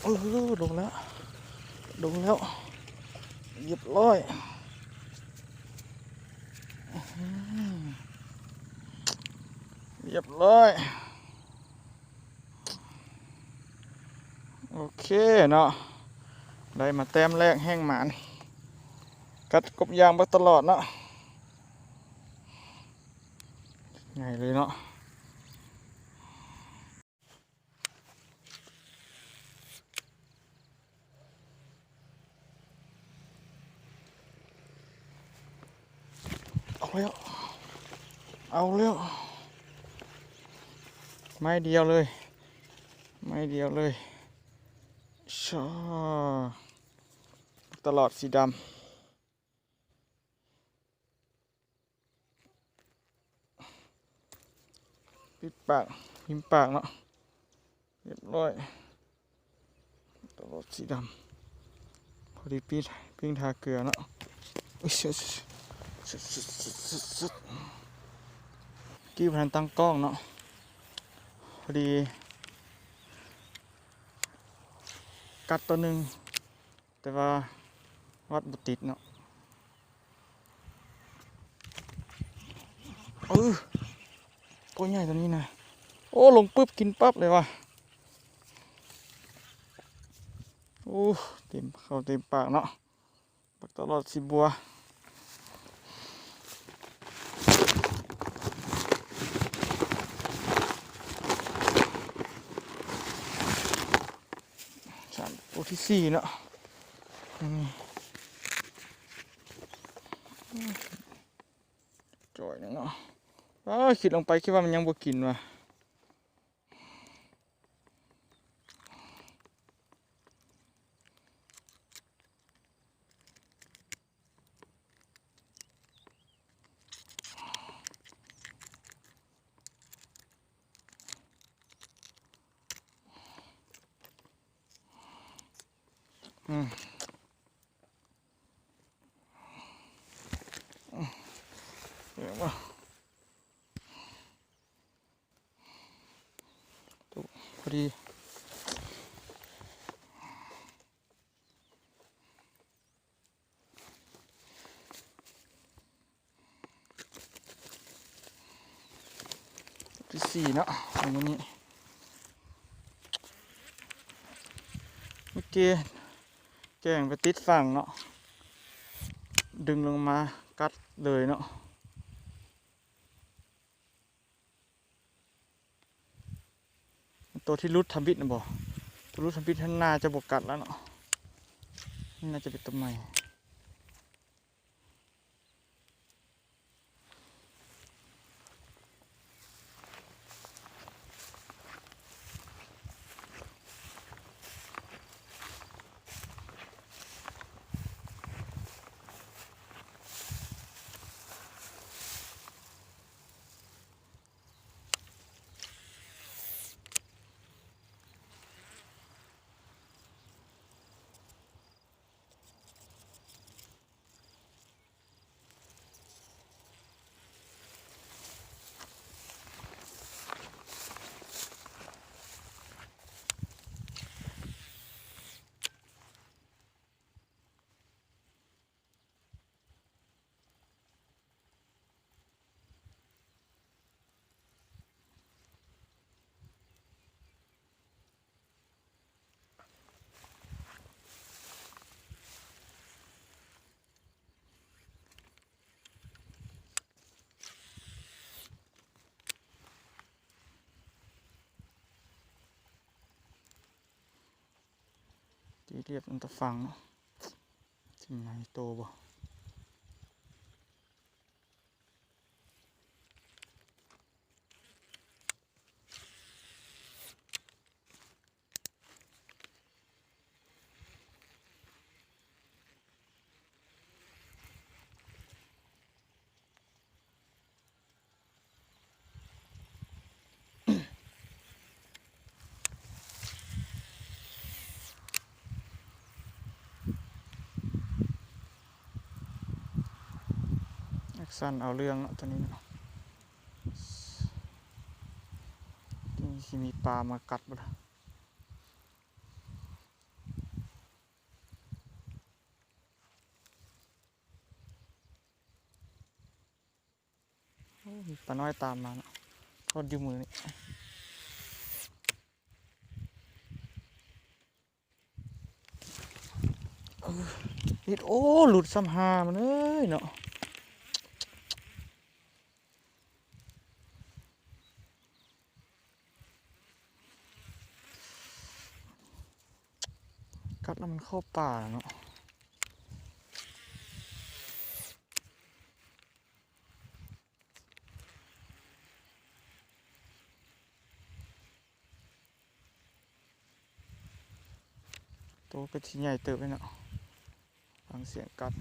ເອີ ລົງແລ້ວ ລົງແລ້ວ ຮຽບຮ້ອຍ ຮຽບຮ້ອຍ. ໂອເຄເນາະ ໄດ້ມາແຕ້ມແລກແຮ່ງໝານ ກັດກົບຢາງບັກຕະຫຼອດເນາະ ໃຫຍ່ເລີຍເນາະ. ເອົາແລ້ວ ເອົາແລ້ວ ໄມ້ດຽວເລີຍ ໄມ້ດຽວເລີຍ ຊາ ຕະຫຼອດສີດຳ. ປິດປາກ ພິມປາກເນາະ ຮຽບຮ້ອຍ ຕະຫຼອດສີດຳ ພໍດີປີ້ງທາເກືອເນາະ ອຸ້ຍ ຊຶດ ຊຶດ ຊຶດ ຊຶດ ຊຶດ ກີ້ບໍ່ທັນຕັ້ງກ້ອງເນາະ ພໍດີກັດໂຕໜຶ່ງ ແຕ່ວ່າວັດບໍ່ຕິດເນາະ ເອີ ໂຕໃຫຍ່ໂຕນີ້ນະ ໂອ້ ລົງປຶບກິນປັບເລີຍວ່າ ໂອ້ ເຕັມເຂົ້າເຕັມປາກເນາະ ບັກຕະຫຼອດສີບົວ. ສາມ ໂຕທີສີ່ເນາະ ຈ່ອຍໜຶ່ງເນາະ ອ້າ ຄິດລົງໄປ ຄິດວ່າມັນຍັງບໍ່ກິນວ່າ. ອືມ ເຫັນບໍ່? ໂຕພໍດີ ທີສີ່ເນາະ ມື້ນີ້ ເມື່ອກີ້ແກ້ງໄປຕິດຝັ່ງເນາະ ດຶງລົງມາກັດເລີຍເນາະ. ໂຕທີ່ຫຼຸດທຳອິດນະບໍ່? ໂຕຫຼຸດທຳອິດຫັ້ນໜ້າຈະບໍ່ກັດແລ້ວເນາະ ໜ້າຈະເປັນໂຕໃໝ່. ຕີລຽບນຳຕາຝັ່ງເນາະ ຊິໃຫຍ່ໂຕບໍ່? ແອັກຊັນເອົາເລື່ອງເນາະ ໂຕນີ້ເນາະ ນີ້ຊິມີປາມາກັດບໍ່ລະ? ປານ້ອຍຕາມມາເນາະ ຮອດຢູ່ມື້ນີ້ ເອີ ເຮັດ ໂອ້ ຫຼຸດຊ້ຳຫາມັນເອີຍເນາະ. ກັດແລ້ວມັນເຂົ້າປ່າເນາະ. ໂຕກໍຊິໃຫຍ່ເຕີບເລີຍເນາະ ຟັງສຽງກັດ.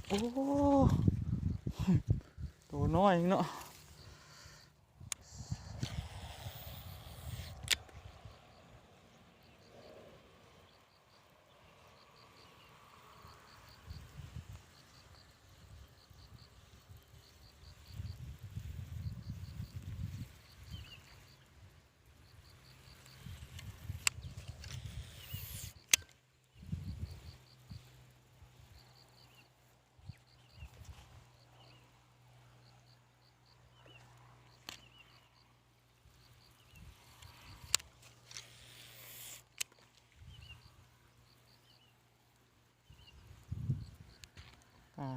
ໂອ້ ໂຕນ້ອຍເນາະ. ປາ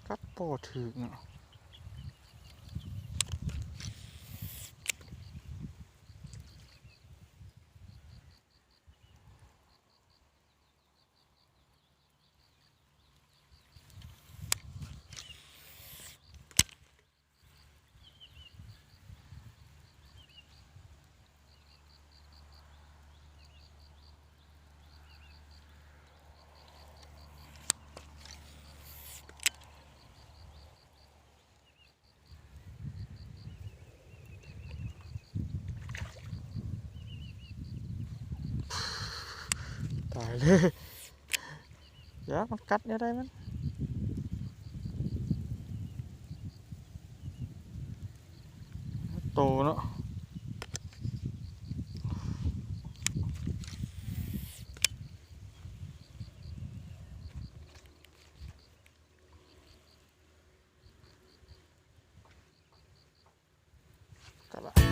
ກັດບໍ່ຖືກເນາະ. ຕາຍເລີຍ ຢ່າມັນກັດແນວໃດມັນ ໂຕເນາະ. ກະລະ